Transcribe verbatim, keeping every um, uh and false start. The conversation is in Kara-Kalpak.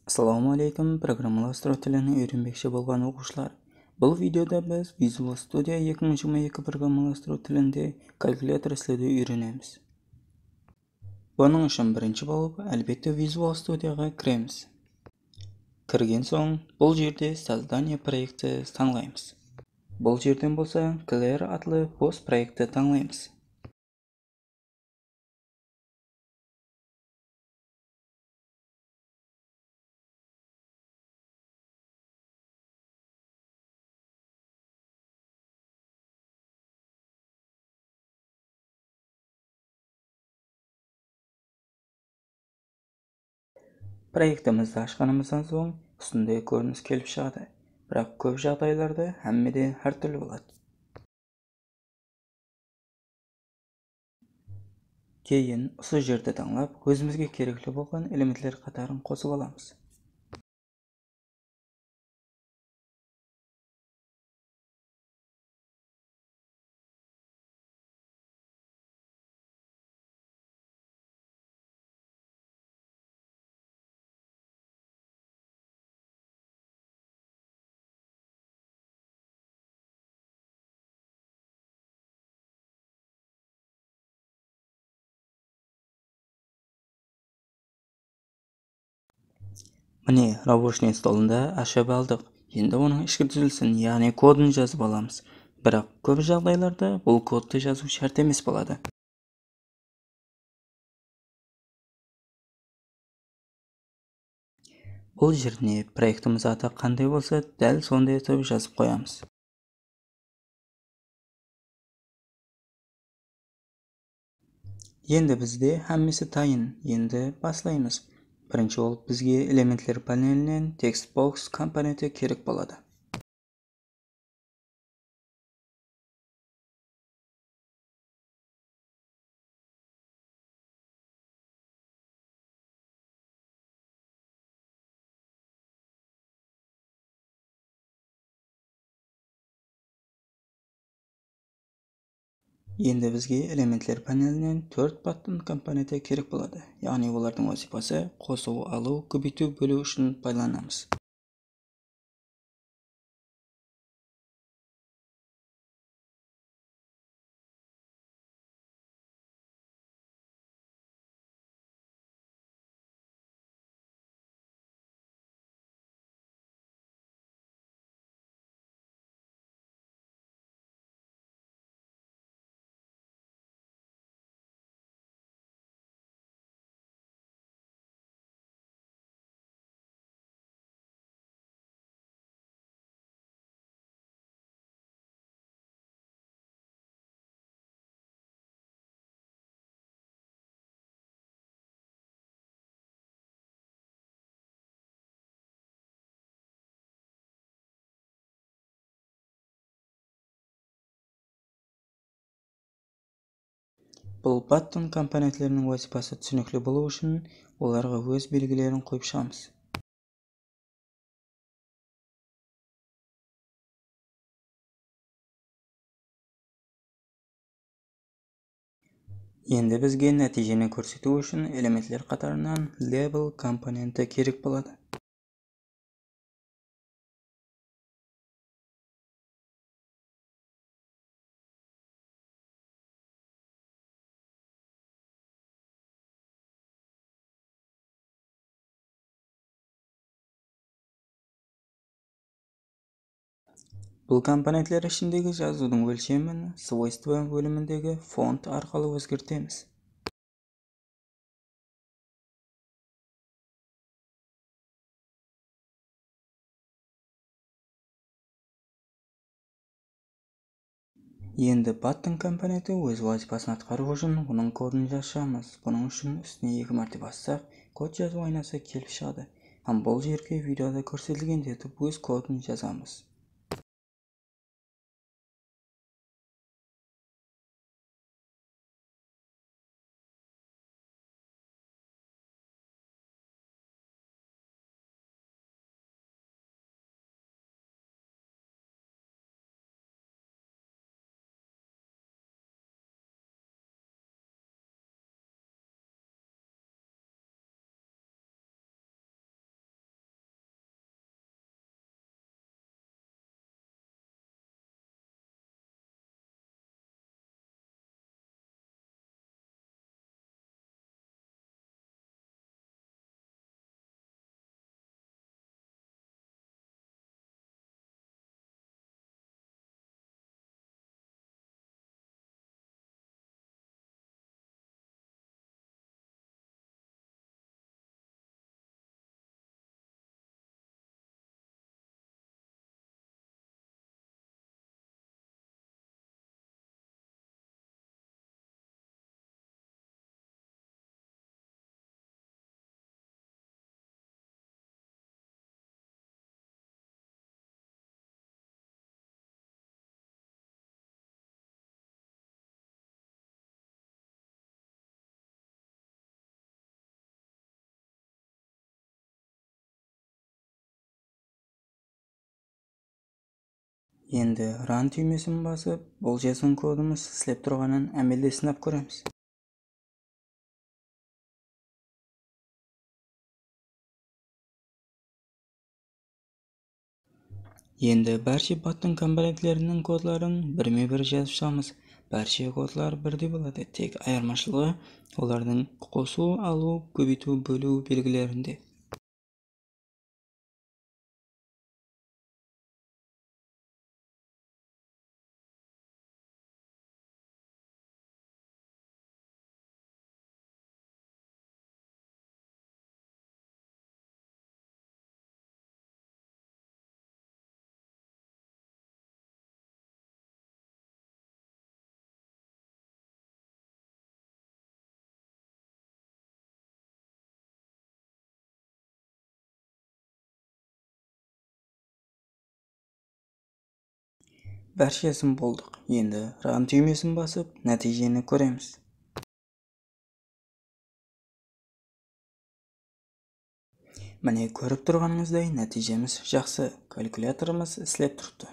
Assalawma áleykum, programmalastırıw tilini úyrenbekshi bolǵan oqıwshılar. Bul videoda biz Visual Studio eki mıń jigirma eki programmalastırıw tilinde kalkulyator islewdi úyrenemiz. Bunıń ushın birinshi bolıp, álbette, Visual Studioǵa kiremiz. Kirgen soń, bul jerde Создание проекта tańlaymız. Bul jerden bolsa Clear atlı bos proektti tańlaymız. Proektimizdi ashqanımızdan soń, usınday kórinis kelip shıǵadı. Biraq kóp jaǵdaylarda hámmede hár túrli boladı. Keyin usı jerdi tańlap, ózimizge kerekli bolǵan elementler qatarın qosıp alamız. Mine, рабочий stolında ashıp aldıq. Endi onıń ishki dúzilisin, yaǵnıy kodın jazıp alamız. Biraq kóp jaǵdaylarda bul kodtı jazıw shárt emes boladı. Bul jerine proektimiz atı qanday bolsa, dál sonday etip jazıp qoyamız. Endi bizde hámmesi tayın. Endi baslaymız. Birinshi bolıp bizge elementler panelinen text box komponenti kerek boladı. Endi bizge elementler panelinen tórt button komponenti kerek boladı. Yaǵnıy olardıń wazıypası qosıw, alıw, kóbeytiw, bóliw ushın paydalanamız. Bul button komponentleriniń wazıypası túsinikli bolıwı ushın olarǵa óz belgilerin qoyıp shıǵamız. Endi bizge nátiyjeni kórsetiw ushın elementler qatarınan label komponenti kerek boladı. Bul komponentler ishindegi jazıwdıń ólshemin свойства bólimindegi font arqalı ózgertemiz. Endi button komponenti óz wazıypasın atqarıw ushın onıń kodın jazamız. Bunıń ushın ústine eki márte bassaq, kod jazıw aynası kelip shıǵadı. Hám bul jerge videoda kórsetilgendey etip óz kodın jazamız. Endi Run túymesin basıp, bul jazǵan kodımız islep turǵanın ámelde sınap kóremiz. Endi bárshe bottıń komponentleriniń kodların birme-bir jazıp shıǵamız. Bárshe kodlar birdey boladı, tek ayırmashılıǵı olardıń qosıw, alıw, kóbeytiw, bóliw belgilerinde. Bárshesin boldıq. Endi Run túymesin basıp, nátiyjeni kóremiz. Mine, kórip turǵanıńızday, nátiyjemiz jaqsı. Kalkulyatorımız islep turıptı.